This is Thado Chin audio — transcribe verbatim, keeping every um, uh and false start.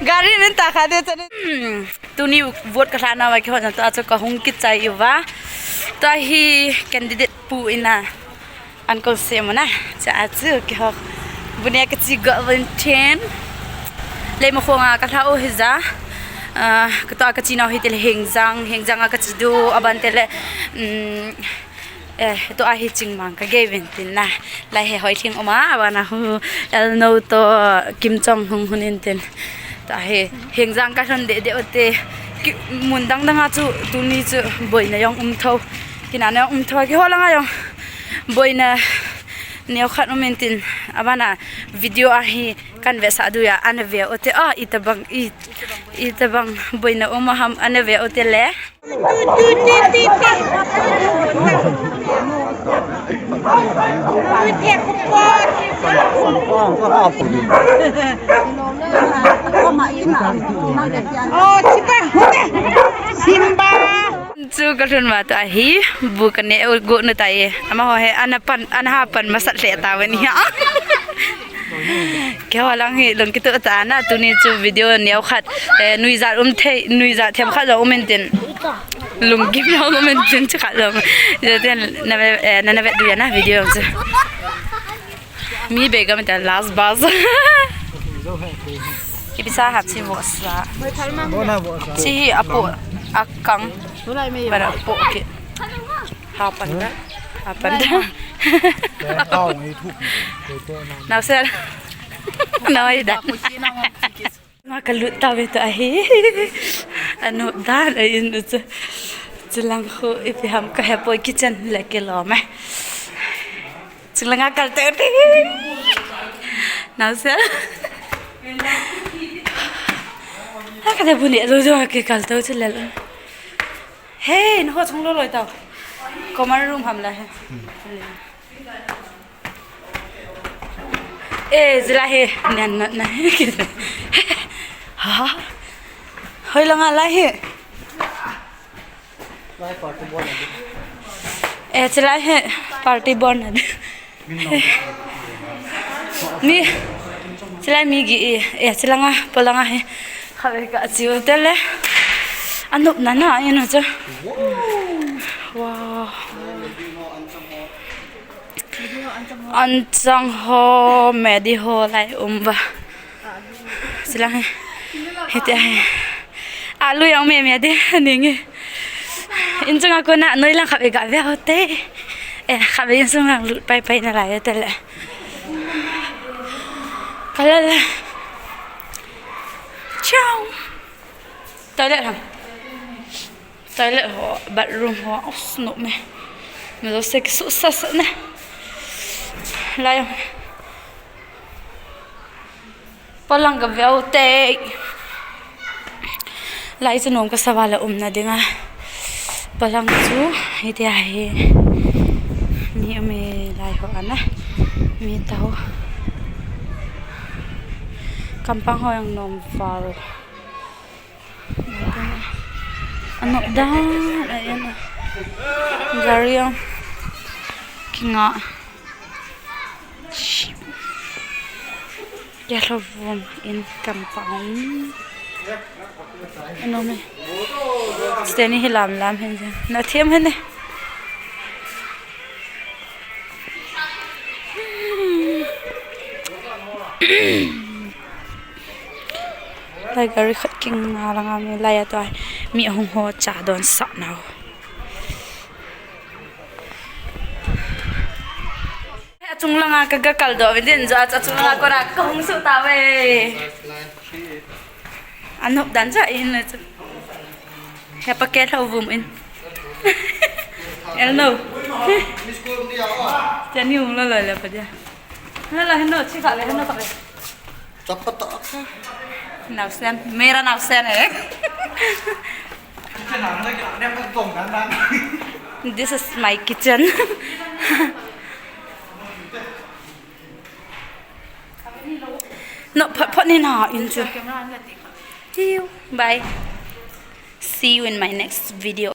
Gari nin ta kha de chani. Hmm, tuni vote ka lhana va kihon to achu ka hung kichai uva. Tua hi candidate pu ina. An kol se muna. Cha achu kihok. Bune ka chi go volunteer. Lei ma khonga ka lha u hi ja. Ah, ka to ka chi nau hi te le Hengjang, Hengjang a ka chi du, aban te le, um, Eh, tua hi Chingmang ka gei vin tin na. Lai hi hoi thing uma, abana hu, Elno to Kimchong hung hun in tin. Tua hi, Hengjang ka lhun de de u te. Ki, mun dang dang a chu, tuni chu, boina jong um tho. Tina na jong um tho, kiho langa jong. Boina neo khat um in tin. Abana video a hi, kan ve sa du ya, ana ve u te. Ah, itabang, i, itabang, boina um a ham, ana ve u te le. Simba. Chu ka lhun ma ta hi, bu ka ne u gu na ta e. Ama ho he, ana pan, ana ha pan masat le ta ve ni ha. Keiho lang hi lung kitu ta na, tuni chu video neo khat, eh, nuijat um thei, nuijat them khat jong um in tin. Lunggim jong um in tin chu khat jong. Jong tin na ve, eh, na, na ve du ya na video jong chu. Mi be ga mi ta last bus. Ki bisa ha chi vo sa. Chi hi apo akang. Bara po ki. Hapan da. Hapan da. Nau sel. Nau ai da. Nga ka lut ta ve ta hi. Anu da ai in chu. Chulang khu ipi ham ka he poi kitchen le ke lo me. Chulang a kal te ti. Nau sel. Ha ka de bu ne lo lo ke kal to chu le lo. Hey, na ho chung lo loi tau. Common room ham la he. Eh, zila he. Nan nan nan. Ha. Hoi langa la he. Eh, zila he party bon. Mi, chilai mi gi, eh, chilanga, polanga he. Khabe ka chiu tele. Anop na na, you know, chu. Wow. Anchang ho, medi ho, lai um ba. Silang he. Hiti a he. Alu jong me me de ning e. Inchung a kona noi lang khabe ga ve ho te. Eh, khabe inchung lang lut pai pai na lai te le. Kala le. Chao. Toilet ham. Toilet ho, bathroom ho, os, no me. Me lo se ki su sa sa ne. Lai. Palang ka veu te. Lai chu nom ka sa va la um na dinga. Palang chu, hiti a hi. Mi um e lai ho ana. Mi tau. Kampang ho jong nom val. Anop dan, ayan. Gari ang kinga. Kei lho vum in compound. Ano me. Steni hi lam lam hin. Na thiam hin ne. Lai gari khat kinga langa mi lai a tua mi ahung ho cha don sa nau. Achung langa ka ga kal do ve din jo achung langa kora ka hung su ta ve. Anop dan cha in le chu. He pa ke lho vum in. El no. Chani hung lo lo le pa dia. Hello, hello, chi kha le, hello kha le. Chapa ta kha. Nausen, mera nausen hai. This is my kitchen. No, phot phot ni na in chu. Bye. See you in my next video.